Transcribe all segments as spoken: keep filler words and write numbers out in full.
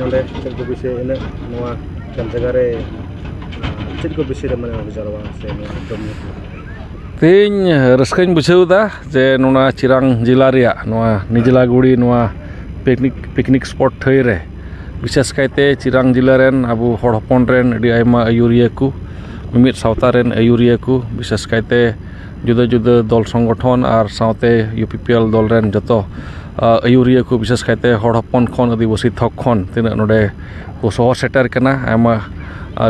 ᱱᱚᱰᱮ ᱪᱮᱫ ᱠᱚ ᱵᱤᱥᱚᱭ ᱤᱱᱟᱹᱜ ᱱᱚᱣᱟ ᱡᱟᱭᱜᱟ ᱨᱮ ᱪᱮᱫ ᱠᱚ ᱵᱤᱥᱚᱭ ᱨᱮ ᱢᱟᱱᱮ ᱡᱟᱨᱣᱟ ᱥᱮ ᱱᱚᱣᱟ ᱡᱚᱢ ᱧᱩ? ᱛᱮᱦᱮᱧ ᱨᱟᱹᱥᱠᱟᱹᱧ ᱵᱩᱡᱷᱟᱹᱣ ᱮᱫᱟ ᱡᱮ ᱱᱚᱣᱟ ᱪᱤᱨᱟᱝ ᱡᱮᱞᱟ ᱨᱮᱭᱟᱜ ᱱᱚᱣᱟ ᱱᱤᱡᱞᱟᱜᱩᱲᱤ ᱱᱚᱣᱟ ᱯᱤᱠᱱᱤᱠ ᱯᱤᱠᱱᱤᱠ ᱥᱯᱚᱴ ᱴᱷᱟᱹᱭ ᱨᱮ, ᱵᱤᱥᱮᱥ ᱠᱟᱭᱛᱮ ᱪᱤᱨᱟᱝ ᱡᱮᱞᱟ ᱨᱮᱱ ᱟᱵᱚ ᱦᱚᱲ ᱦᱚᱯᱚᱱ ᱨᱮᱱ ᱟᱹᱰᱤ ᱟᱭᱢᱟ ᱟᱹᱭᱩᱨᱤᱭᱟᱹ ᱠᱚ, ᱢᱤᱢᱤᱫ ᱥᱟᱶᱛᱟ ᱨᱮᱱ ᱟᱹᱭᱩᱨᱤᱭᱟᱹ ᱠᱚ, ᱵᱤᱥᱮᱥ ᱠᱟᱭᱛᱮ ᱡᱩᱫᱟᱹ ᱡᱩᱫᱟᱹ ᱫᱚᱞ ᱥᱚᱝᱜᱚᱴᱷᱚᱱ ᱟᱨ ᱥᱟᱶᱛᱮ ᱤᱭᱩ ᱯᱤ ᱯᱤ ᱮᱞ ᱫᱚᱞ ᱨᱮᱱ ᱡᱚᱛᱚ ᱟᱹᱭᱩᱨᱤᱭᱟᱹ ᱠᱚ, ᱵᱤᱥᱮᱥ ᱠᱟᱭᱛᱮ ᱦᱚᱲ ᱦᱚᱯᱚᱱ ᱠᱷᱚᱱ, ᱟᱹᱫᱤᱵᱟᱹᱥᱤ ᱛᱷᱚᱠ ᱠᱷᱚᱱ ᱛᱤᱱᱟᱹᱜ ᱱᱚᱰᱮ ᱠᱚ ᱥᱚᱦᱚᱨ ᱥᱮᱴᱮᱨ ᱠᱟᱱᱟ, ᱟᱭᱢᱟ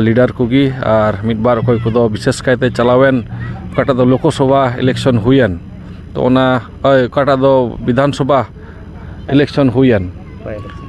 ᱞᱤᱰᱟᱨ ᱠᱚᱜᱮ ᱟᱨ ᱢᱤᱫ ᱵᱟᱨ ᱚᱠᱚᱭ ᱠᱚᱫᱚ ᱵᱤᱥᱮᱥ ᱠᱟᱭᱛᱮ ᱪᱟᱞᱟᱣᱮᱱ ᱚᱠᱟᱴᱟᱜ ᱫᱚ ᱞᱳᱠᱚᱥᱚᱵᱷᱟ ᱤᱞᱮᱠᱥᱚᱱ ᱦᱩᱭᱮᱱ, ᱛᱚ ᱚᱱᱟ ᱚᱠᱟᱴᱟᱜ ᱫᱚ ᱵᱤᱫᱷᱟᱱ ᱥᱚᱵᱷᱟ ᱤᱞᱮᱠᱥᱚᱱ ᱦᱩᱭᱮᱱ,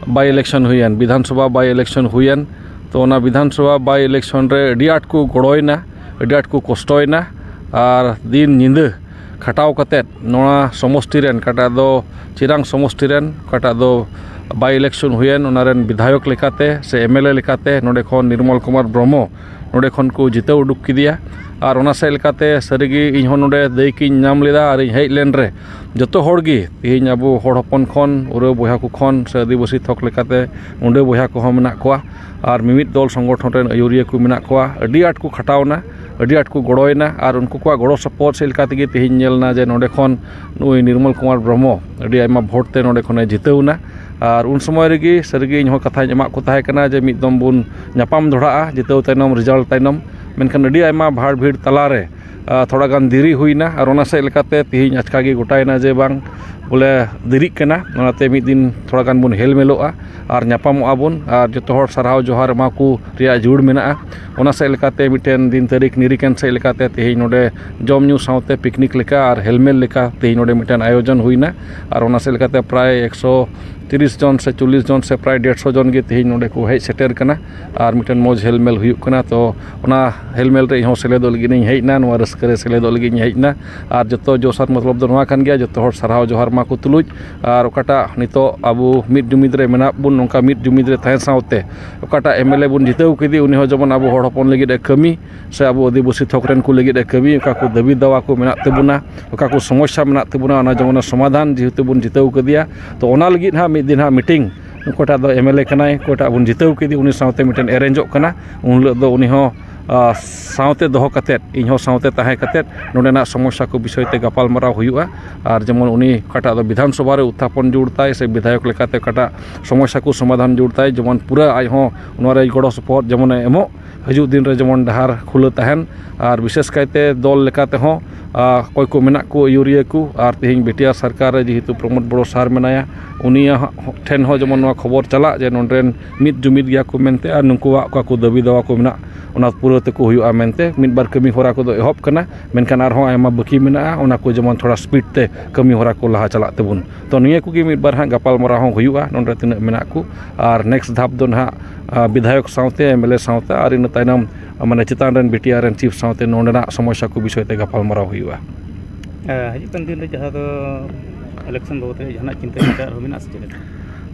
ᱵᱟᱭ ᱤᱞᱮᱠᱥᱚᱱ ᱦᱩᱭᱮᱱ, ᱵᱤᱫᱷᱟᱱ ᱥᱚᱵᱷᱟ ᱵᱟᱭ ᱤᱞᱮᱠᱥᱚᱱ ᱦᱩᱭᱮᱱ, ᱛᱚ ᱚᱱᱟ ᱵᱤᱫᱷᱟᱱ ᱥᱚᱵᱷᱟ ᱵᱟᱭ ᱤᱞᱮᱠᱥᱚᱱ ᱨᱮ ᱟᱹᱰᱤ ᱟᱸᱴ ᱠᱚ ᱜᱚᱲᱚᱭᱮᱱᱟ, ᱟᱹᱰᱤ ᱟᱸᱴ ᱠᱚ ᱠᱚᱥᱴᱚᱭᱮᱱᱟ ᱟᱨ ᱫᱤᱱ ᱧᱤᱫᱟᱹ ᱠᱷᱟᱴᱟᱣ ᱠᱟᱛᱮᱫ ᱱᱚᱣᱟ ᱥᱚᱢᱚᱥᱴᱤ ᱨᱮᱱ, ᱚᱠᱟᱴᱟᱜ ᱫᱚ ᱪᱤᱨᱟᱝ ᱥᱚᱢᱚᱥᱴᱤ ᱨᱮᱱ, ᱚᱠᱟᱴᱟᱜ ᱫᱚ ᱵᱟᱭ ᱤᱞᱮᱠᱥᱚᱱ ᱦᱩᱭᱮᱱ, ᱚᱱᱟ ᱨᱮᱱ ᱵᱤᱫᱷᱟᱭᱚᱠ ᱞᱮᱠᱟᱛᱮ ᱥᱮ ᱮᱢ ᱮᱞ ᱮ ᱞᱮᱠᱟᱛᱮ ᱱᱚᱰᱮ ᱠᱷᱚᱱ ᱱᱤᱨᱢᱚᱞ ᱠᱩᱢᱟᱨ ᱵᱨᱚᱦᱢᱚ ᱱᱚᱰᱮ ᱠᱷᱚᱱ ᱠᱚ ᱡᱤᱛᱟᱹᱣ ᱩᱰᱩᱠ ᱠᱮᱫᱮᱭᱟ᱾ ᱟᱨ ᱚᱱᱟ ᱥᱮᱫ ᱞᱮᱠᱟᱛᱮ ᱥᱟᱹᱨᱤᱜᱮ ᱤᱧ ᱦᱚᱸ ᱱᱚᱰᱮ ᱫᱟᱹᱭᱠᱟᱹᱧ ᱧᱟᱢ ᱞᱮᱫᱟ ᱟᱨ ᱤᱧ ᱦᱮᱡ ᱞᱮᱱ ᱨᱮ ᱡᱚᱛᱚ ᱦᱚᱲ ᱜᱮ ᱛᱮᱦᱮᱧ ᱟᱵᱚ ᱦᱚᱲ ᱦᱚᱯᱚᱱ ᱠᱷᱚᱱ, ᱩᱨᱟᱹᱣ ᱵᱚᱭᱦᱟ ᱠᱚ ᱠᱷᱚᱱ ᱥᱮ ᱟᱹᱫᱤᱵᱟᱹᱥᱤ ᱛᱷᱚᱠ ᱞᱮᱠᱟᱛᱮ ᱢᱩᱰᱟᱹ ᱵᱚᱭᱦᱟ ᱠᱚᱦᱚᱸ ᱢᱮᱱᱟᱜ ᱠᱚᱣᱟ ᱟᱨ ᱢᱤᱢᱤᱫ ᱫᱚᱞ ᱥᱚᱝᱜᱚᱴᱷᱚᱱ ᱨᱮᱱ ᱟᱹᱭᱩᱨᱤᱭᱟᱹ ᱠᱚ ᱢᱮᱱᱟᱜ ᱠᱚᱣᱟ᱾ ᱟᱹᱰᱤ ᱟᱸᱴ ᱠᱚ ᱠᱷᱟᱴᱟᱣᱱᱟ, ᱟᱹᱰᱤ ᱟᱸᱴ ᱠᱚ ᱜᱚᱲᱚᱭᱮᱱᱟ ᱟᱨ ᱩᱱᱠᱩ ᱠᱚᱣᱟᱜ ᱜᱚᱲᱚ ᱥᱚᱯᱚᱦᱚᱫ ᱥᱮᱫ ᱞᱮᱠᱟ ᱛᱮᱜᱮ ᱛᱮᱦᱮᱧ ᱧᱮᱞ ᱮᱱᱟ ᱡᱮ ᱱᱚᱰᱮ ᱠᱷᱚᱱ ᱱᱩᱭ ᱱᱤᱨᱢᱚᱞ ᱠᱩᱢᱟᱨ ᱵᱨᱚᱦᱢᱚ ᱟᱹᱰᱤ ᱟᱭᱢᱟ ᱵᱷᱳᱴ ᱛᱮ ᱱᱚᱰᱮ ᱠᱷᱚᱱᱮ ᱡᱤᱛᱟᱹᱣ ᱮᱱᱟ᱾ ᱟᱨ ᱩᱱ ᱥᱚᱢᱚᱭ ᱨᱮᱜᱮ ᱥᱟᱹᱨᱤᱜᱮ ᱤᱧ ᱦᱚᱸ ᱠᱟᱛᱷᱟᱧ ᱮᱢᱟᱜ ᱠᱚ ᱛᱟᱦᱮᱸ ᱠᱟᱱᱟ ᱡᱮ ᱢᱤᱫ ᱫᱚᱢ ᱵᱚᱱ ᱧᱟᱯᱟᱢ ᱫᱚᱲᱦᱟᱜᱼᱟ ᱡᱤᱛᱟᱹᱣ ᱛᱟᱭᱱᱚᱢ, ᱨᱮᱡᱟᱞᱴ ᱛᱟᱭᱱᱚᱢ᱾ ᱢᱮᱱᱠᱷᱟᱱ ᱟᱹᱰᱤ ᱟᱭᱢᱟ ᱵᱷᱟᱲ ᱵᱷᱤᱲ ᱛᱟᱞᱟᱨᱮ, ᱟᱨ ᱛᱷᱚᱲᱟ ᱜᱟᱱ ᱫᱮᱨᱤ ᱦᱩᱭᱱᱟ ᱟᱨ ᱚᱱᱟ ᱥᱮᱫ ᱞᱮᱠᱟᱛᱮ ᱛᱮᱦᱮᱧ ᱟᱪᱠᱟ ᱜᱮ ᱜᱚᱴᱟᱭᱮᱱᱟ ᱡᱮ ᱵᱟᱝ ᱵᱚᱞᱮ ᱫᱮᱨᱤᱜ ᱠᱟᱱᱟ, ᱚᱱᱟᱛᱮ ᱢᱤᱫ ᱫᱤᱱ ᱛᱷᱚᱲᱟ ᱜᱟᱱ ᱵᱚᱱ ᱦᱮᱞ ᱢᱮᱞᱚᱜᱼᱟ ᱟᱨ ᱧᱟᱯᱟᱢᱚᱜᱼᱟ ᱵᱚᱱ ᱟᱨ ᱡᱚᱛᱚ ᱦᱚᱲ ᱥᱟᱨᱦᱟᱣ ᱡᱚᱦᱟᱨ ᱮᱢᱟ ᱠᱚ ᱨᱮᱭᱟᱜ ᱡᱟᱹᱨᱩᱲ ᱢᱮᱱᱟᱜᱼᱟ᱾ ᱚᱱᱟ ᱥᱮᱫ ᱞᱮᱠᱟᱛᱮ ᱢᱤᱫᱴᱮᱱ ᱫᱤᱱ ᱛᱟᱹᱨᱤᱠᱷ ᱱᱤᱨᱤᱠᱮᱱ ᱥᱮᱫ ᱞᱮᱠᱟᱛᱮ ᱛᱮᱦᱮᱧ ᱱᱚᱰᱮ ᱡᱚᱢ ᱧᱩ ᱥᱟᱶᱛᱮ ᱯᱤᱠᱱᱤᱠ ᱞᱮᱠᱟ ᱟᱨ ᱦᱮᱞᱢᱮᱞ ᱞᱮᱠᱟ ᱛᱮᱦᱮᱧ ᱱᱚᱰᱮ ᱢᱤᱫᱴᱮᱱ ᱟᱭᱳᱡᱚᱱ ᱦᱩᱭᱱᱟ᱾ ᱟᱨ ᱚᱱᱟ ᱥᱮᱫ ᱞᱮᱠᱟᱛᱮ ᱯᱨᱟᱭ ᱮᱠᱥᱚ ᱛᱤᱨᱤᱥ ᱡᱚᱱ ᱥᱮ ᱪᱚᱞᱞᱤᱥ ᱡᱚᱱ ᱥᱮ ᱯᱨᱟᱭ ᱰᱮᱲᱥᱚ ᱡᱚᱱ ᱜᱮ ᱛᱮᱦᱮᱧ ᱱᱚᱰᱮ ᱠᱚ ᱦᱮᱡ ᱥᱮᱴᱮᱨ ᱠᱟᱱᱟ ᱟᱨ ᱢᱤᱫᱴᱮᱱ ᱢᱚᱡᱽ ᱦᱮᱞᱢᱮᱞ ᱦᱩᱭᱩᱜ ᱠᱟᱱᱟ᱾ ᱛᱚ ᱚᱱᱟ ᱦᱮᱞᱢᱮᱞ ᱨᱮ ᱤᱧ ᱦᱚᱸ ᱥᱮᱞᱮᱫᱚᱜ ᱞᱟᱹᱜᱤᱫ ᱤᱧ ᱦᱮᱡ ᱮᱱᱟ, ᱱᱚᱣᱟ ᱨᱟᱹᱥᱠᱟᱹ ᱨᱮ ᱥᱮᱞᱮᱫᱚᱜ ᱞᱟᱹᱜᱤᱫ ᱤᱧ ᱦᱮᱡ ᱮᱱᱟ᱾ ᱟᱨ ᱡᱚᱛᱚ ᱡᱚᱥ ᱟᱨ ᱢᱚᱛᱞᱚᱵ ᱫᱚ ᱱᱚᱣᱟ ᱠᱟᱱ ᱜᱮᱭᱟ, ᱡᱚᱛᱚ ᱦᱚᱲ ᱥᱟᱨᱦᱟᱣ ᱡᱚᱦᱟᱨ ᱢᱟ ᱠᱚ ᱛᱩᱞᱩᱡ᱾ ᱟᱨ ᱚᱠᱟᱴᱟᱜ ᱱᱤᱛᱚᱜ ᱟᱵᱚ ᱢᱤᱫ ᱡᱩᱢᱤᱫ ᱨᱮ ᱢᱮᱱᱟᱜ ᱵᱚᱱ, ᱱᱚᱝᱠᱟ ᱢᱤᱫ ᱡᱩᱢᱤᱫ ᱨᱮ ᱛᱟᱦᱮᱸ ᱥᱟᱶᱛᱮ ᱚᱠᱟᱴᱟᱜ ᱮᱢ ᱮᱞ ᱮ ᱵᱚᱱ ᱡᱤᱛᱟᱹᱣ ᱠᱮᱫᱮ, ᱩᱱᱤ ᱦᱚᱸ ᱡᱮᱢᱚᱱ ᱟᱵᱚ ᱦᱚᱲ ᱦᱚᱯᱚᱱ ᱞᱟᱹᱜᱤᱫ ᱮ ᱠᱟᱹᱢᱤ ᱥᱮ ᱟᱵᱚ ᱟᱹᱫᱤᱵᱟᱹᱥᱤ ᱛᱷᱚᱠ ᱨᱮᱱ ᱠᱚ ᱞᱟᱹᱜᱤᱫ ᱮ ᱠᱟᱹᱢᱤ, ᱚᱠᱟ ᱠᱚ ᱫᱟᱹᱵᱤ ᱫᱟᱣᱟ ᱠᱚ ᱢᱮᱱᱟᱜ ᱛᱟᱵᱚᱱᱟ, ᱚᱠᱟ ᱠᱚ ᱥᱚᱢᱚᱥᱥᱟ ᱢᱮᱱᱟᱜ ᱛᱟᱵᱚᱱᱟ, ᱚᱱᱟ ᱡᱮᱢᱚᱱ ᱮ ᱥᱚᱢᱟᱫᱷᱟᱱ, ᱡᱮᱦᱮᱛᱩ ᱵᱚᱱ ᱡᱤᱛᱟᱹᱣ ᱠᱟᱫᱮᱭᱟ᱾ ᱛᱚ ᱚᱱᱟ ᱞᱟᱹᱜᱤᱫ ᱦᱟᱸᱜ ᱢᱤᱫ ᱫᱤᱱ ᱦᱟᱸᱜ ᱢᱤᱴᱤᱝ ᱚᱠᱚᱭᱴᱟᱜ ᱫᱚ ᱮᱢ ᱮᱞ ᱮ ᱠᱟᱱᱟᱭ, ᱚᱠᱚᱭᱴᱟᱜ ᱵᱚᱱ ᱡᱤᱛᱟᱹᱣ ᱠᱮᱫᱮ, ᱩᱱᱤ ᱥᱟᱶᱛᱮ ᱢᱤᱫᱴᱮᱱ ᱮᱨᱮᱧᱡᱚᱜ ᱠᱟᱱᱟ᱾ ᱩᱱ ᱦᱤᱞᱳᱜ ᱫᱚ ᱩᱱᱤ ᱦᱚᱸ, ᱟ, ᱥᱟᱶᱛᱮ ᱫᱚᱦᱚ ᱠᱟᱛᱮᱫ, ᱤᱧ ᱦᱚᱸ ᱥᱟᱶᱛᱮ ᱛᱟᱦᱮᱸ ᱠᱟᱛᱮᱫ ᱱᱚᱰᱮᱱᱟᱜ ᱥᱚᱢᱚᱥᱥᱟ ᱠᱚ ᱵᱤᱥᱚᱭ ᱛᱮ ᱜᱟᱯᱟᱞᱢᱟᱨᱟᱣ ᱦᱩᱭᱩᱜᱼᱟ᱾ ᱟᱨ ᱡᱮᱢᱚᱱ ᱩᱱᱤ ᱚᱠᱟᱴᱟᱜ ᱫᱚ ᱵᱤᱫᱷᱟᱱ ᱥᱚᱵᱷᱟ ᱨᱮ ᱩᱛᱛᱷᱟᱯᱚᱱ ᱡᱩᱲ ᱛᱟᱭ ᱥᱮ ᱵᱤᱫᱷᱟᱭᱚᱠ ᱞᱮᱠᱟᱛᱮ ᱚᱠᱟᱴᱟᱜ ᱥᱚᱢᱚᱥᱥᱟ ᱠᱚ ᱥᱚᱢᱟᱫᱷᱟᱱ ᱡᱩᱲ ᱛᱟᱭ, ᱡᱮᱢᱚᱱ ᱯᱩᱨᱟᱹ ᱟᱡ ᱦᱚᱸ ᱱᱚᱣᱟ ᱨᱮ ᱜᱚᱲᱚ ᱥᱚᱯᱚᱦᱚᱫ ᱡᱮᱢᱚᱱᱮ ᱮᱢᱚᱜ, ᱦᱤᱡᱩᱜ ᱫᱤᱱ ᱨᱮ ᱡᱮᱢᱚᱱ ᱰᱟᱦᱟᱨ ᱠᱷᱩᱞᱟᱹ ᱛᱟᱦᱮᱱ᱾ ᱟᱨ ᱵᱤᱥᱮᱥ ᱠᱟᱭᱛᱮ ᱫᱚᱞ ᱞᱮᱠᱟ ᱛᱮᱦᱚᱸ, ᱟ, ᱚᱠᱚᱭ ᱠᱚ ᱢᱮᱱᱟᱜ ᱠᱚ ᱟᱹᱭᱩᱨᱤᱭᱟᱹ ᱠᱚ, ᱟᱨ ᱛᱮᱦᱮᱧ ᱵᱤ ᱴᱤ ᱟᱨ ᱥᱚᱨᱠᱟᱨ ᱨᱮ ᱡᱮᱦᱮᱛᱩ ᱯᱨᱚᱢᱳᱫᱽ ᱵᱚᱲᱚ ᱥᱟᱨ ᱢᱮᱱᱟᱭᱟ, ᱩᱱᱤᱭᱟᱜ ᱴᱷᱮᱱ ᱦᱚᱸ ᱡᱮᱢᱚᱱ ᱱᱚᱣᱟ ᱠᱷᱚᱵᱚᱨ ᱪᱟᱞᱟᱜ ᱡᱮ ᱱᱚᱰᱮ ᱨᱮᱱ ᱢᱤᱫ ᱡᱩᱢᱤᱫ ᱜᱮᱭᱟ ᱠᱚ ᱢᱮᱱᱛᱮ, ᱟᱨ ᱱᱩᱠᱩᱣᱟᱜ ᱚᱠᱟ ᱠᱚ ᱫᱟᱹᱵᱤ ᱫᱟᱣᱟ ᱠᱚ ᱢᱮᱱᱟᱜ, ᱚᱱᱟ ᱯᱩᱨᱟᱹ ᱛᱮᱠᱚ ᱦᱩᱭᱩᱜᱼᱟ ᱢᱮᱱᱛᱮ᱾ ᱢᱤᱫ ᱵᱟᱨ ᱠᱟᱹᱢᱤ ᱦᱚᱨᱟ ᱠᱚᱫᱚ ᱮᱦᱚᱵ ᱠᱟᱱᱟ, ᱢᱮᱱᱠᱷᱟᱱ ᱟᱨᱦᱚᱸ ᱟᱭᱢᱟ ᱵᱟᱹᱠᱤ ᱢᱮᱱᱟᱜᱼᱟ, ᱚᱱᱟ ᱠᱚ ᱡᱮᱢᱚᱱ ᱛᱷᱚᱲᱟ ᱥᱯᱤᱰ ᱛᱮ ᱠᱟᱹᱢᱤ ᱦᱚᱨᱟ ᱠᱚ ᱞᱟᱦᱟ ᱪᱟᱞᱟᱜ ᱛᱟᱵᱚᱱ᱾ ᱛᱚ, ᱱᱤᱭᱟᱹ ᱠᱚᱜᱮ ᱢᱤᱫ ᱵᱟᱨ ᱦᱟᱸᱜ ᱜᱟᱯᱟᱞᱢᱟᱨᱟᱣ ᱦᱚᱸ ᱦᱩᱭᱩᱜᱼᱟ ᱱᱚᱰᱮ ᱛᱤᱱᱟᱹᱜ ᱢᱮᱱᱟᱜ ᱠᱚ, ᱟᱨ ᱱᱮᱠᱥᱴ ᱫᱷᱟᱯ ᱫᱚ ᱱᱟᱦᱟᱜ, ᱟ, ᱵᱤᱫᱷᱟᱭᱚᱠ ᱥᱟᱶᱛᱮ, ᱮᱢ ᱮᱞ ᱮ ᱥᱟᱶᱛᱮ, ᱟᱨ ᱤᱱᱟᱹ ᱛᱟᱭᱱᱚᱢ, ᱢᱟᱱᱮ, ᱪᱮᱛᱟᱱ ᱨᱮᱱ ᱵᱤ ᱴᱤ ᱟᱨ ᱨᱮᱱ ᱪᱤᱯ ᱥᱟᱶᱛᱮ ᱱᱚᱰᱮᱱᱟᱜ ᱥᱚᱢᱚᱥᱥᱟ ᱠᱚ ᱵᱤᱥᱚᱭ ᱛᱮ ᱜᱟᱯᱟᱞᱢᱟᱨᱟᱣ ᱦᱩᱭᱩᱜᱼᱟ᱾ ᱦᱮᱸ, ᱦᱤᱡᱩᱜ ᱠᱟᱱ ᱫᱤᱱ ᱨᱮ ᱡᱟᱦᱟᱸ ᱫᱚ ᱤᱞᱮᱠᱥᱚᱱ ᱵᱟᱵᱚᱫ ᱨᱮ ᱡᱟᱦᱟᱱᱟᱜ ᱪᱤᱱᱛᱟᱹ ᱪᱤᱱᱛᱟᱹ ᱟᱨᱦᱚᱸ ᱢᱮᱱᱟᱜᱼᱟ ᱥᱮ ᱪᱮᱫ ᱞᱮᱠᱟ?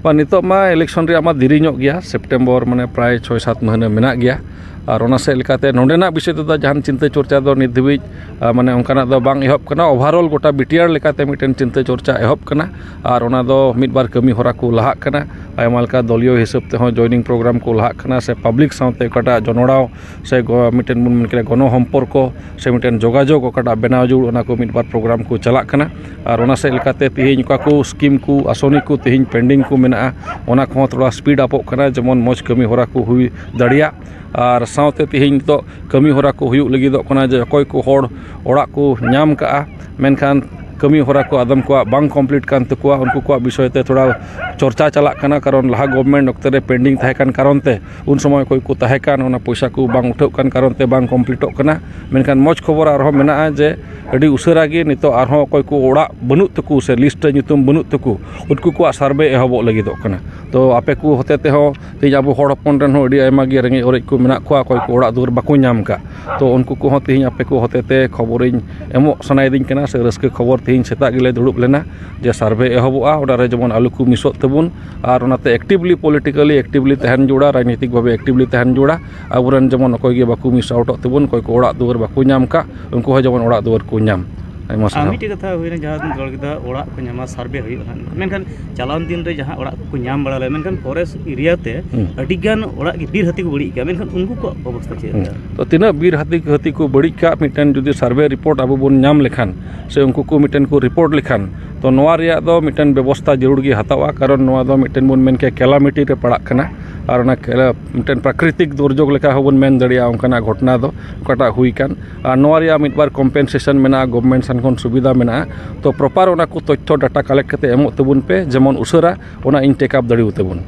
ᱵᱟᱝ, ᱱᱤᱛᱚᱜ ᱢᱟ ᱤᱞᱮᱠᱥᱚᱱ ᱨᱮᱭᱟᱜ ᱢᱟ ᱫᱮᱨᱤ ᱧᱚᱜ ᱜᱮᱭᱟ, ᱥᱮᱯᱴᱮᱢᱵᱚᱨ, ᱢᱟᱱᱮ, ᱯᱨᱟᱭ ᱪᱷᱚᱭ ᱥᱟᱛ ᱢᱟᱹᱦᱱᱟᱹ ᱢᱮᱱᱟᱜ ᱜᱮᱭᱟ᱾ ᱟᱨ ᱚᱱᱟ ᱥᱮᱫ ᱞᱮᱠᱟᱛᱮ ᱱᱚᱰᱮᱱᱟᱜ ᱵᱤᱥᱚᱭ ᱛᱮᱫᱚ ᱡᱟᱦᱟᱱ ᱪᱤᱱᱛᱟᱹ ᱪᱚᱨᱪᱟ ᱫᱚ ᱱᱤᱛ ᱫᱷᱟᱹᱵᱤᱡ, ᱟ, ᱢᱟᱱᱮ, ᱚᱱᱠᱟᱱᱟᱜ ᱫᱚ ᱵᱟᱝ ᱮᱦᱚᱵ ᱠᱟᱱᱟ᱾ ᱳᱵᱷᱟᱨᱚᱞ ᱜᱚᱴᱟ ᱵᱤ ᱴᱤ ᱟᱨ ᱞᱮᱠᱟᱛᱮ ᱢᱤᱫᱴᱮᱱ ᱪᱤᱱᱛᱟᱹ ᱪᱚᱨᱪᱟ ᱮᱦᱚᱵ ᱠᱟᱱᱟ᱾ ᱟᱨ ᱚᱱᱟ ᱫᱚ ᱢᱤᱫ ᱵᱟᱨ ᱠᱟᱹᱢᱤ ᱦᱚᱨᱟ ᱠᱚ ᱞᱟᱦᱟᱜ ᱠᱟᱱᱟ, ᱟᱭᱢᱟ ᱞᱮᱠᱟ ᱫᱚᱞᱤᱭᱚ ᱦᱤᱥᱟᱹᱵ ᱛᱮᱦᱚᱸ ᱡᱚᱭᱱᱤᱝ ᱯᱨᱳᱜᱨᱟᱢ ᱠᱚ ᱞᱟᱦᱟᱜ ᱠᱟᱱᱟ, ᱥᱮ ᱯᱟᱵᱽᱞᱤᱠ ᱥᱟᱶᱛᱮ ᱚᱠᱟᱴᱟᱜ ᱡᱚᱱᱚᱲᱟᱣ ᱥᱮ ᱜᱚ-, ᱢᱤᱫᱴᱮᱱ ᱵᱚᱱ ᱢᱮᱱ ᱠᱮᱫᱟ ᱜᱚᱱᱚ ᱦᱚᱢᱯᱚᱨᱠᱚ ᱥᱮ ᱢᱤᱫᱴᱮᱱ ᱡᱳᱜᱟᱡᱳᱜᱽ ᱚᱠᱟᱴᱟᱜ ᱵᱮᱱᱟᱣ ᱡᱟᱹᱨᱩᱲ, ᱚᱱᱟ ᱠᱚ ᱢᱤᱫ ᱵᱟᱨ ᱯᱨᱳᱜᱨᱟᱢ ᱠᱚ ᱪᱟᱞᱟᱜ ᱠᱟᱱᱟ᱾ ᱟᱨ ᱚᱱᱟ ᱥᱮᱫ ᱞᱮᱠᱟᱛᱮ ᱛᱮᱦᱮᱧ ᱚᱠᱟ ᱠᱚ ᱥᱠᱤᱢ ᱠᱚ, ᱟᱥᱚᱱᱤ ᱠᱚ ᱛᱮᱦᱮᱧ ᱯᱮᱱᱰᱤᱝ ᱠᱚ ᱢᱮᱱᱟᱜᱼᱟ, ᱚᱱᱟ ᱠᱚᱦᱚᱸ ᱛᱷᱚᱲᱟ ᱥᱯᱤᱰ ᱟᱯᱚᱜ ᱠᱟᱱᱟ, ᱡᱮᱢᱚᱱ ᱢᱚᱡᱽ ᱠᱟᱹᱢᱤ ᱦᱚᱨᱟ ᱠᱚ ᱦᱩᱭ ᱫᱟᱲᱮᱭᱟᱜ᱾ ᱟᱨ ᱥᱟᱶᱛᱮ ᱛᱮᱦᱮᱧ ᱱᱤᱛᱚᱜ ᱠᱟᱹᱢᱤ ᱦᱚᱨᱟ ᱠᱚ ᱦᱩᱭᱩᱜ ᱞᱟᱹᱜᱤᱫᱚᱜ ᱠᱟᱱᱟ ᱡᱮ ᱚᱠᱚᱭ ᱠᱚ ᱦᱚᱲ ᱚᱲᱟᱜ ᱠᱚ ᱧᱟᱢ ᱠᱟᱜᱼᱟ, ᱢᱮᱱᱠᱷᱟᱱ ᱠᱟᱹᱢᱤ ᱦᱚᱨᱟ ᱠᱚ ᱟᱫᱚᱢ ᱠᱚᱣᱟᱜ ᱵᱟᱝ ᱠᱚᱢᱯᱞᱤᱴ ᱠᱟᱱ ᱛᱟᱠᱚᱣᱟ, ᱩᱱᱠᱩ ᱠᱚᱣᱟᱜ ᱵᱤᱥᱚᱭ ᱛᱮ ᱛᱷᱚᱲᱟ ᱪᱚᱨᱪᱟ ᱪᱟᱞᱟᱜ ᱠᱟᱱᱟ᱾ ᱠᱟᱨᱚᱱ ᱞᱟᱦᱟ ᱜᱚᱵᱷᱢᱮᱱᱴ ᱚᱠᱛᱮ ᱨᱮ ᱯᱮᱱᱰᱤᱝ ᱛᱟᱦᱮᱸ ᱠᱟᱱ ᱠᱟᱨᱚᱱ ᱛᱮ, ᱩᱱ ᱥᱚᱢᱚᱭ ᱚᱠᱚᱭ ᱠᱚ ᱛᱟᱦᱮᱸ ᱠᱟᱱ, ᱚᱱᱟ ᱯᱚᱭᱥᱟ ᱠᱚ ᱵᱟᱝ ᱩᱴᱷᱟᱹᱜ ᱠᱟᱱ ᱠᱟᱨᱚᱱ ᱛᱮ ᱵᱟᱝ ᱠᱚᱢᱯᱞᱤᱴᱚᱜ ᱠᱟᱱᱟ᱾ ᱢᱮᱱᱠᱷᱟᱱ ᱢᱚᱡᱽ ᱠᱷᱚᱵᱚᱨ ᱟᱨᱦᱚᱸ ᱢᱮᱱᱟᱜᱼᱟ ᱡᱮ ᱟᱹᱰᱤ ᱩᱥᱟᱹᱨᱟ ᱜᱮ ᱱᱤᱛᱚᱜ ᱟᱨᱦᱚᱸ ᱚᱠᱚᱭ ᱠᱚ ᱚᱲᱟᱜ ᱵᱟᱹᱱᱩᱜ ᱛᱟᱠᱚ ᱥᱮ ᱞᱤᱥᱴ ᱨᱮ ᱧᱩᱛᱩᱢ ᱵᱟᱹᱱᱩᱜ ᱛᱟᱠᱚ, ᱩᱱᱠᱩ ᱠᱚᱣᱟᱜ ᱥᱟᱨᱵᱷᱮ ᱮᱦᱚᱵᱚᱜ ᱞᱟᱹᱜᱤᱫᱚᱜ ᱠᱟᱱᱟ᱾ ᱛᱚ, ᱟᱯᱮ ᱠᱚ ᱦᱚᱛᱮ ᱛᱮᱦᱚᱸ ᱛᱮᱦᱮᱧ ᱟᱵᱚ ᱦᱚᱲ ᱦᱚᱯᱚᱱ ᱨᱮᱱ ᱦᱚᱸ ᱟᱹᱰᱤ ᱟᱭᱢᱟ ᱜᱮ ᱨᱮᱸᱜᱮᱡ ᱚᱨᱮᱡ ᱠᱚ ᱢᱮᱱᱟᱜ ᱠᱚᱣᱟ, ᱚᱠᱚᱭ ᱠᱚ ᱚᱲᱟᱜ ᱫᱩᱣᱟᱹᱨ ᱵᱟᱠᱚ ᱧᱟᱢ ᱠᱟᱜ᱾ ᱛᱚ, ᱩᱱᱠᱩ ᱠᱚᱦᱚᱸ ᱛᱮᱦᱮᱧ ᱟᱯᱮ ᱠᱚ ᱦᱚᱛᱮ ᱛᱮ ᱠᱷᱚᱵᱚᱨᱤᱧ ᱮᱢᱚᱜ ᱥᱟᱱᱟᱭᱮᱫᱤᱧ ᱠᱟᱱᱟ ᱥᱮ ᱨᱟᱹᱥᱠᱟᱹ ᱠᱷᱚᱵᱚᱨ, ᱛᱮᱦᱮᱧ ᱥᱮᱛᱟᱜ ᱜᱮᱞᱮ ᱫᱩᱲᱩᱵ ᱞᱮᱱᱟ ᱡᱮ ᱥᱟᱨᱵᱷᱮ ᱮᱦᱚᱵᱚᱜᱼᱟ, ᱚᱱᱟ ᱨᱮ ᱡᱮᱢᱚᱱ ᱟᱞᱚ ᱠᱚ ᱢᱤᱥᱚᱜ ᱛᱟᱵᱚᱱ᱾ ᱟᱨ ᱚᱱᱟᱛᱮ ᱮᱠᱴᱤᱵᱷᱞᱤ, ᱯᱚᱞᱤᱴᱤᱠᱟᱞᱤ ᱮᱠᱴᱤᱵᱷᱞᱤ ᱛᱟᱦᱮᱱ ᱡᱟᱹᱨᱩᱲᱟ, ᱨᱟᱡᱽᱱᱤᱛᱤᱠ ᱵᱷᱟᱵᱮ ᱮᱠᱴᱤᱵᱷᱞᱤ ᱛᱟᱦᱮᱱ ᱡᱟᱹᱨᱩᱲᱟ᱾ ᱟᱵᱚᱨᱮᱱ ᱡᱮᱢᱚᱱ ᱚᱠᱚᱭ ᱜᱮ ᱵᱟᱠᱚ ᱢᱤᱥ ᱟᱣᱩᱴᱚᱜ ᱛᱟᱵᱚᱱ, ᱚᱠᱚᱭ ᱠᱚ ᱚᱲᱟᱜ ᱫᱩᱣᱟᱹᱨ ᱵᱟᱠᱚ ᱧᱟᱢ ᱠᱟᱜ, ᱩᱱᱠᱩ ᱦᱚᱸ ᱡᱮᱢᱚᱱ ᱚᱲᱟᱜ ᱫᱩᱣᱟᱹᱨ ᱠᱚ ᱧᱟᱢ᱾ ᱟᱭᱢᱟ ᱟᱨ ᱥᱟᱨᱦᱟᱣ᱾ ᱢᱤᱫᱴᱮᱡ ᱠᱟᱛᱷᱟ ᱦᱩᱭᱱᱟ, ᱡᱟᱦᱟᱸ ᱫᱚ ᱨᱚᱲ ᱠᱮᱫᱟ, ᱚᱲᱟᱜ ᱠᱚ ᱧᱟᱢᱟ, ᱥᱟᱨᱵᱷᱮ ᱦᱩᱭᱩᱜᱼᱟ ᱦᱟᱸᱜ, ᱢᱮᱱᱠᱷᱟᱱ ᱪᱟᱞᱟᱣᱮᱱ ᱫᱤᱱ ᱨᱮ ᱡᱟᱦᱟᱸ ᱚᱲᱟᱜ ᱠᱚᱠᱚ ᱧᱟᱢ ᱵᱟᱲᱟ ᱞᱮᱫᱟ, ᱢᱮᱱᱠᱷᱟᱱ ᱯᱷᱚᱨᱮᱥᱴ ᱮᱨᱤᱭᱟ ᱛᱮ ᱦᱩᱸ᱾ ᱟᱹᱰᱤ ᱜᱟᱱ ᱚᱲᱟᱜ ᱜᱮ ᱵᱤᱨ ᱦᱟᱹᱛᱤ ᱠᱚ ᱵᱟᱹᱲᱤᱡ ᱠᱟᱜᱼᱟ, ᱢᱮᱱᱠᱷᱟᱱ ᱩᱱᱠᱩ ᱠᱚᱣᱟᱜ ᱚᱵᱚᱥᱛᱟ ᱪᱮᱫ ᱦᱩᱸ᱾ ᱞᱮᱠᱟ? ᱛᱚ, ᱛᱤᱱᱟᱹᱜ ᱵᱤᱨ ᱦᱟᱹᱛᱤ, ᱦᱟᱹᱛᱤ ᱠᱚ ᱵᱟᱹᱲᱤᱡ ᱠᱟᱜ, ᱢᱤᱫᱴᱮᱱ ᱡᱩᱫᱤ ᱥᱟᱨᱵᱷᱮ ᱨᱤᱯᱳᱨᱴ ᱟᱵᱚ ᱵᱚᱱ ᱧᱟᱢ ᱞᱮᱠᱷᱟᱱ, ᱥᱮ ᱩᱱᱠᱩ ᱠᱚ ᱢᱤᱫᱴᱮᱱ ᱠᱚ ᱨᱤᱯᱳᱨᱴ ᱞᱮᱠᱷᱟᱱ, ᱛᱚ, ᱱᱚᱣᱟ ᱨᱮᱭᱟᱜ ᱫᱚ ᱢᱤᱫᱴᱮᱱ ᱵᱮᱵᱚᱥᱛᱟ ᱡᱟᱹᱨᱩᱲ ᱜᱮ ᱦᱟᱛᱟᱣᱟ, ᱠᱟᱨᱚᱱ ᱱᱚᱣᱟ ᱫᱚ ᱢᱤᱫᱴᱮᱱ ᱵᱚᱱ ᱢᱮᱱ ᱠᱮᱭᱟ ᱠᱮᱞᱟᱢᱤᱴᱤ ᱨᱮ ᱯᱟᱲᱟᱜ ᱠᱟᱱᱟ, ᱟᱨ ᱚᱱᱟ ᱠᱮᱞᱟ-, ᱢᱤᱫᱴᱮᱱ ᱯᱨᱟᱠᱨᱤᱛᱤᱠ ᱫᱩᱨᱡᱳᱜᱽ ᱞᱮᱠᱟ ᱦᱚᱸᱵᱚᱱ ᱢᱮᱱ ᱫᱟᱲᱮᱭᱟᱜᱼᱟ ᱚᱱᱠᱟᱱᱟᱜ ᱜᱷᱚᱴᱚᱱᱟ ᱫᱚ, ᱚᱠᱟᱴᱟᱜ ᱦᱩᱭ ᱠᱟᱱ᱾ ᱟᱨ ᱱᱚᱣᱟ ᱨᱮᱭᱟᱜ ᱢᱤᱫ ᱵᱟᱨ ᱠᱚᱢᱯᱮᱱᱥᱮᱥᱚᱱ ᱢᱮᱱᱟᱜᱼᱟ, ᱜᱚᱵᱷᱢᱮᱱᱴ ᱥᱮᱱ ᱠᱷᱚᱱ ᱥᱩᱵᱤᱫᱷᱟ ᱢᱮᱱᱟᱜᱼᱟ᱾ ᱛᱚ, ᱯᱨᱚᱯᱟᱨ ᱚᱱᱟ ᱠᱚ ᱛᱚᱛᱛᱷᱚ ᱰᱟᱴᱟ ᱠᱟᱞᱮᱠᱴ ᱠᱟᱛᱮ ᱮᱢᱚᱜ ᱛᱟᱵᱚᱱ ᱯᱮ, ᱡᱮᱢᱚᱱ ᱩᱥᱟᱹᱨᱟ ᱚᱱᱟ ᱤᱧ ᱴᱮᱠ ᱟᱯ ᱫᱟᱲᱮᱭᱟᱛᱟ ᱵᱚᱱ᱾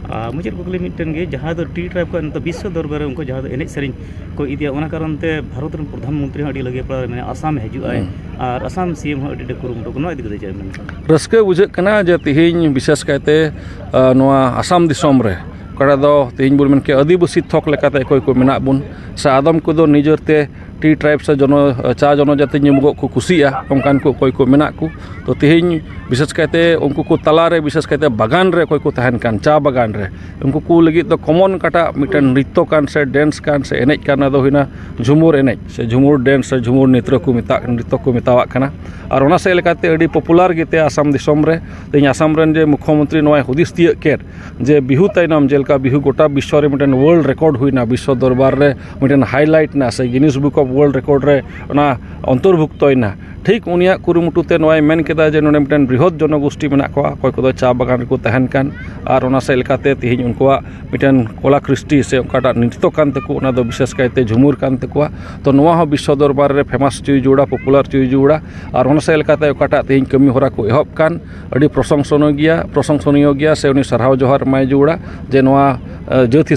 ᱟᱨ ᱢᱩᱪᱟᱹᱫ ᱠᱩᱠᱞᱤ ᱢᱤᱫᱴᱮᱱ ᱜᱮ, ᱡᱟᱦᱟᱸ ᱫᱚ ᱴᱤ ᱴᱨᱟᱭᱤᱵᱽ ᱠᱚᱣᱟᱜ ᱱᱤᱛᱚᱜ ᱵᱤᱥᱥᱚ ᱫᱚᱨᱵᱟᱨ ᱨᱮ ᱩᱱᱠᱩ ᱡᱟᱦᱟᱸ ᱫᱚ ᱮᱱᱮᱡ ᱥᱮᱨᱮᱧ ᱠᱚ ᱤᱫᱤᱭᱟ, ᱚᱱᱟ ᱠᱟᱨᱚᱱ ᱛᱮ ᱵᱷᱟᱨᱚᱛ ᱨᱮᱱ ᱯᱨᱚᱫᱷᱟᱱ ᱢᱚᱱᱛᱨᱤ ᱦᱚᱸ ᱟᱹᱰᱤ ᱞᱟᱹᱜᱤᱫ ᱯᱟᱲᱟᱣ ᱨᱮ ᱢᱮᱱᱟᱭᱟ, ᱟᱥᱟᱢ ᱦᱤᱡᱩᱜ ᱟᱭ᱾ ᱦᱩᱸ᱾ ᱟᱨ ᱟᱥᱟᱢ ᱥᱤ ᱮᱢ ᱦᱚᱸ ᱟᱹᱰᱤ ᱟᱸᱴ ᱠᱩᱨᱩᱢᱩᱴᱩ ᱠᱟᱱᱟ, ᱱᱚᱣᱟ ᱤᱫᱤ ᱠᱟᱛᱮ ᱪᱮᱫ ᱮᱢ ᱢᱮᱱᱟ? ᱨᱟᱹᱥᱠᱟᱹ ᱵᱩᱡᱷᱟᱹᱜ ᱠᱟᱱᱟ ᱡᱮ ᱛᱮᱦᱮᱧ ᱵᱤᱥᱮᱥ ᱠᱟᱭᱛᱮ, ᱟ, ᱱᱚᱣᱟ ᱟᱥᱟᱢ ᱫᱤᱥᱚᱢ ᱨᱮ, ᱚᱠᱟᱴᱟᱜ ᱫᱚ ᱛᱮᱦᱮᱧ ᱵᱚᱱ ᱢᱮᱱ ᱠᱮᱭᱟ ᱟᱹᱫᱤᱵᱟᱹᱥᱤ ᱛᱷᱚᱠ ᱞᱮᱠᱟᱛᱮ ᱚᱠᱚᱭ ᱠᱚ ᱢᱮᱱᱟᱜ ᱵᱚᱱ, ᱥᱮ ᱟᱫᱚᱢ ᱠᱚᱫᱚ ᱱᱤᱡᱮᱨ ᱛᱮ ᱴᱤ ᱴᱨᱟᱭᱤᱵᱽ ᱥᱮ ᱡᱚᱱᱚ-, ᱪᱟ ᱡᱚᱱᱚᱡᱟᱛᱤ ᱧᱩᱢᱚᱜᱚᱜ ᱠᱚ ᱠᱩᱥᱤᱭᱟᱜᱼᱟ, ᱚᱱᱠᱟᱱ ᱠᱚ ᱚᱠᱚᱭ ᱠᱚ ᱢᱮᱱᱟᱜ ᱠᱚ᱾ ᱛᱚ, ᱛᱮᱦᱮᱧ ᱵᱤᱥᱮᱥ ᱠᱟᱭᱛᱮ ᱩᱱᱠᱩ ᱠᱚ ᱛᱟᱞᱟᱨᱮ, ᱵᱤᱥᱮᱥ ᱠᱟᱭᱛᱮ ᱵᱟᱜᱟᱱ ᱨᱮ ᱚᱠᱚᱭ ᱠᱚ ᱛᱟᱦᱮᱱ ᱠᱟᱱ, ᱪᱟ ᱵᱟᱜᱟᱱ ᱨᱮ, ᱩᱱᱠᱩ ᱠᱚ ᱞᱟᱹᱜᱤᱫ ᱫᱚ ᱠᱚᱢᱚᱱ ᱚᱠᱟᱴᱟᱜ ᱢᱤᱫᱴᱮᱱ ᱱᱨᱤᱛᱛᱚ ᱠᱟᱱ ᱥᱮ ᱰᱮᱱᱥ ᱠᱟᱱ ᱥᱮ ᱮᱱᱮᱡ ᱠᱟᱱ, ᱚᱱᱟ ᱫᱚ ᱦᱩᱭᱱᱟ ᱡᱷᱩᱢᱩᱨ ᱮᱱᱮᱡ ᱥᱮ ᱡᱷᱩᱢᱩᱨ ᱰᱮᱱᱥ ᱥᱮ ᱡᱷᱩᱢᱩᱨ ᱱᱨᱤᱛᱛᱚ ᱠᱚ ᱢᱮᱛᱟᱜ, ᱱᱨᱤᱛᱛᱚ ᱠᱚ ᱢᱮᱛᱟᱣᱟᱜ ᱠᱟᱱᱟ᱾ ᱟᱨ ᱚᱱᱟ ᱥᱮᱫ ᱞᱮᱠᱟᱛᱮ ᱟᱹᱰᱤ ᱯᱚᱯᱩᱞᱟᱨ ᱜᱮᱛᱮ ᱟᱥᱟᱢ ᱫᱤᱥᱚᱢ ᱨᱮ᱾ ᱛᱮᱦᱮᱧ ᱟᱥᱟᱢ ᱨᱮᱱ ᱡᱮ ᱢᱩᱠᱠᱷᱚ ᱢᱚᱱᱛᱨᱤ ᱱᱚᱣᱟᱭ ᱦᱩᱫᱤᱥ ᱛᱤᱭᱟᱹᱜ ᱠᱮᱫ ᱡᱮ ᱵᱤᱦᱩ ᱛᱟᱭᱱᱚᱢ, ᱡᱮᱞᱮᱠᱟ ᱵᱤᱦᱩ ᱜᱚᱴᱟ ᱵᱤᱥᱥᱚ ᱨᱮ ᱢᱤᱫᱴᱮᱱ ᱣᱟᱨᱞᱰ ᱨᱮᱠᱚᱨᱰ ᱦᱩᱭᱱᱟ, ᱵᱤᱥᱥᱚ ᱫᱚᱨᱵᱟᱨ ᱨᱮ ᱢᱤᱫᱴᱮᱱ ᱦᱟᱭᱞᱟᱭᱤᱴ ᱮᱱᱟ ᱥᱮ ᱜᱤᱱᱤᱥ ᱵᱩᱠ ᱚᱯᱷ ᱣᱟᱨᱞᱰ ᱨᱮᱠᱚᱨᱰ ᱨᱮ ᱚᱱᱟ ᱚᱱᱛᱚᱨᱵᱷᱩᱠᱛᱚᱭᱮᱱᱟ᱾ ᱴᱷᱤᱠ ᱩᱱᱤᱭᱟᱜ ᱠᱩᱨᱩᱢᱩᱴᱩ ᱛᱮ ᱱᱚᱣᱟᱭ ᱢᱮᱱ ᱠᱮᱫᱟ ᱡᱮ ᱱᱚᱰᱮ ᱢᱤᱫᱴᱮᱱ ᱵᱨᱤᱦᱚᱛ ᱡᱚᱱᱚᱜᱳᱥᱴᱤ ᱢᱮᱱᱟᱜ ᱠᱚᱣᱟ, ᱚᱠᱚᱭ ᱠᱚᱫᱚ ᱪᱟ ᱵᱟᱜᱟᱱ ᱨᱮᱠᱚ ᱛᱟᱦᱮᱱ ᱠᱟᱱ, ᱟᱨ ᱚᱱᱟ ᱥᱮᱫ ᱞᱮᱠᱟᱛᱮ ᱛᱮᱦᱮᱧ ᱩᱱᱠᱩᱣᱟᱜ ᱢᱤᱫᱴᱮᱱ ᱠᱚᱞᱟ ᱠᱨᱤᱥᱴᱤ ᱥᱮ ᱚᱠᱟᱴᱟᱜ ᱱᱨᱤᱛᱛᱚ ᱠᱟᱱ ᱛᱟᱠᱚ, ᱚᱱᱟ ᱫᱚ ᱵᱤᱥᱮᱥ ᱠᱟᱭᱛᱮ ᱡᱷᱩᱢᱩᱨ ᱠᱟᱱ ᱛᱟᱠᱚᱣᱟ᱾ ᱛᱚ, ᱱᱚᱣᱟ ᱦᱚᱸ ᱵᱤᱥᱥᱚ ᱫᱚᱨᱵᱟᱨ ᱨᱮ ᱯᱷᱮᱢᱟᱥ ᱦᱚᱪᱚᱭ ᱡᱟᱹᱨᱩᱲᱟ, ᱯᱚᱯᱩᱞᱟᱨ ᱦᱚᱪᱚᱭ ᱡᱟᱹᱨᱩᱲᱟ᱾ ᱟᱨ ᱚᱱᱟ ᱥᱮᱫ ᱞᱮᱠᱟᱛᱮ ᱚᱠᱟᱴᱟᱜ ᱛᱮᱦᱮᱧ ᱠᱟᱹᱢᱤ ᱦᱚᱨᱟ ᱠᱚ ᱮᱦᱚᱵ ᱠᱟᱱ, ᱟᱹᱰᱤ ᱯᱨᱚᱥᱚᱝᱥᱚᱱᱤᱭᱚ ᱜᱮᱭᱟ, ᱯᱨᱚᱥᱚᱝᱥᱚᱱᱤᱭᱚ ᱜᱮᱭᱟ, ᱥᱮ ᱩᱱᱤ ᱥᱟᱨᱦᱟᱣ ᱡᱚᱦᱟᱨ ᱮᱢᱟᱭ ᱡᱟᱹᱨᱩᱲᱟ ᱡᱮ ᱱᱚᱣᱟ, ᱮ, ᱡᱟᱹᱛ ᱦᱤᱥᱟᱹᱵ